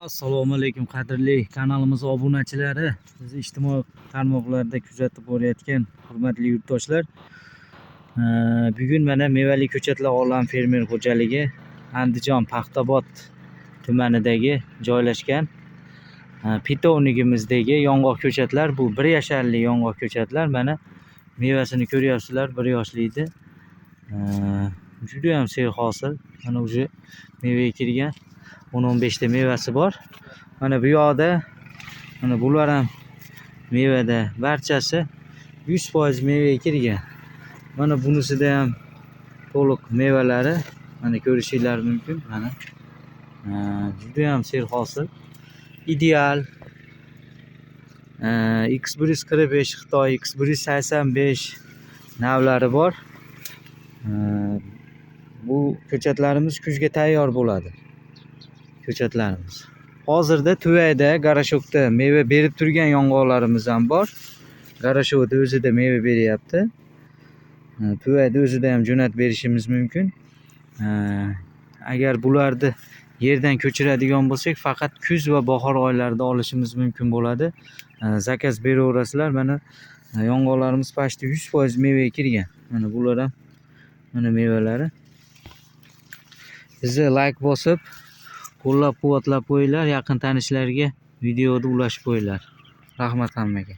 Assalomu alaykum, qadrli kanalimiz obunachilari, bizni ijtimoiy tarmoqlarda kuzatib borayotgan hurmatli yurtdoshlar. Bugun mana Mevali ko'chatlar olam fermer xo'jaligi Andijon Paxtabod tumanidagi joylashgan pitovnigimizdagi yong'oq ko'chatlar, bu 1 yasharli yong'oq ko'chatlar. Mana mevasini ko'ryapsizlar, 1 yoshlikni. Juda ham serhosil. Mana уже mevaga kirgan, 10-15 ta mevasi bor. Mana bu yoqda, mana bular ham mevada, barchasi 100% mevaga kirgan. Mana bunisida ham to'liq mevalari, mana ko'rishinglar mumkin. Mana juda ham serhosil. Ideal X145 Xitoy, X185 navlari bor. Bu ko'chatlarimiz kuzga tayyor bo'ladi. Ko'chatlarimiz. Hozirda tuvayda, горшок da meva berib turgan yong'oqlarimiz ham bor. Горшок da o'zida meva beryapti. Tuvayda o'zida ham jo'natib berishimiz mumkin. Agar bularni yerdan ko'chiradigan bo'lsak, faqat kuz va bahor oylarida olishimiz mumkin bo'ladi. Заказ beraverasizlar. Mana yong'oqlarimiz почти 100% mevaga kirgan. Mana bular ham, mana mevalari. Bizni layk bosib, qo'llab-quvvatlab qo'yinglar, yaqin tanishlarga videoni ulashib qo'yinglar. Rahmat hammaga.